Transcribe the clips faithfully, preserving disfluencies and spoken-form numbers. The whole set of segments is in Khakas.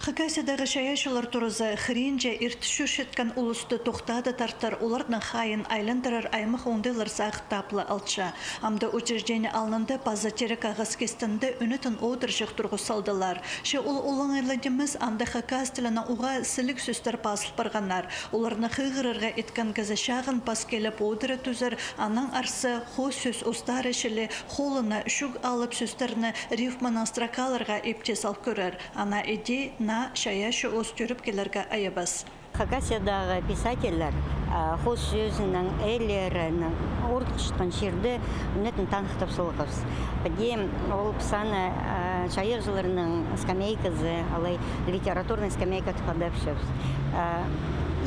Хакасиядағы чайаачылар туразы хыринҷа ирт чӧрчеткен улусты тохтады тартар, оларның хайиин айландырар аймах оңдайлар сағыт тапла алча. Амды учреждение алнында паза тирек ағас кистінде ӱнетін одырҷых турғыс салдылар. Че ол олаңайладимас, анда хакас тілінең уғаа сіліг сӧстер пазыл парғаннар. Оларны хығырарға иткен кізі чағын пас киліп одыра тӱзер, анаң арса хоос сӧс устары чіли холына чӱк алып сӧстерні рифманаң строкаларға ипти сал кӧрер. Ана иди на чайаачы ус тӧріп килерге айабас. Хакасиядағы писательлер, а, хоос сӧзінең, ээлерінең орныхчатхан чирді ӱнетін таныхтап салғабыс. Піди ол піс аны, а, чайаачыларның скамейказы, алай литературный скамейка тіп адапчабыс. А,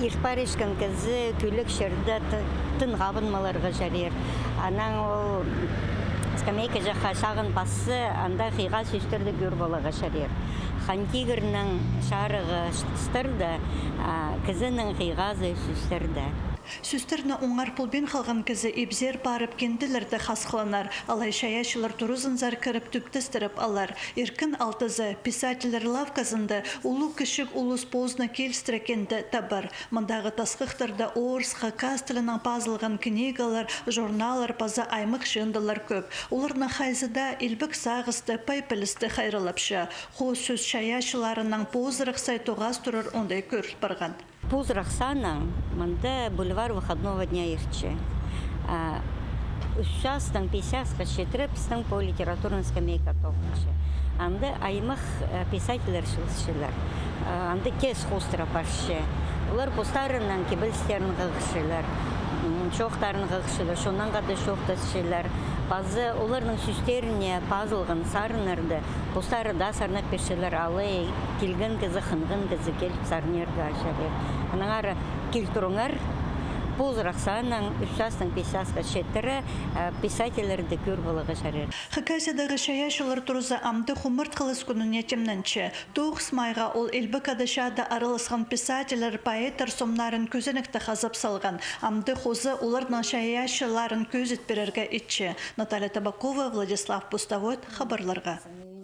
ирт парчатхан кізі кӧлек чирде т-, тынғабынмаларға чарир. Анаң ол скамейка чахха чағын пасса, анда хыйға сӧстерді кӧр поларға чарир. Хан тигірнің чарығы чылтыстарда, а, кізінің хыйғазы сӧстерде. Сӧстерні оңар полбин халған кізі ибзер парып кинделерде хасхыланар. Алай чайаачылар туразынзар кіріп тӧптестіріп алар. Иркін алтазы, писательлер лавказында улуғ-кічіг улус позына килістіре кинде табар. Мындағы тасхыхтарда орыс, хакас тілінең пазылған книгалар, журналлар паза аймах чыындылар кӧп. Оларның хайзы даа илбек сағысты, пай пілісті хайраллапча. Хоос сӧс чайаачыларынаң позырах сай тоғас турар оңдай кӧріл парған. Позырах санаң мында бульвар выходного дня иртче. А, ӱс частаң пис часта читіре пістің пу литературный скамейка тоғынча. Анда аймах, э, писательлер чыылысчалар. А, анда тес хоостыра парча. Олар постарының кибелістерін хығырчалар, м, чоохтарын хығырчалар, чоннаң хада чоохтасчалар. Паза оларның сӧстеріне пазылған сарыннарды постары даа сарнап пирчелер, алай килген кізі, хынған кізі киліп сарнирға чарир. Аннаңар кил турыңар, позырах санаң ӱс частаң пис часта читіре, э, писательлерді кӧр поларға чарир. Хакасиядағы чайаачылар туразы амды хумартхылас кӱніне тимненче. Тоғыс майға ол Илбек Ада чаада араласхан писательлер, поэттер сомнарын кӧзенекте хазап салған. Амды хоза оларның чайаачыларын кӧзіт пирерге итче. Наталья Табакова, Владислав Пустовойтов, хабарларға.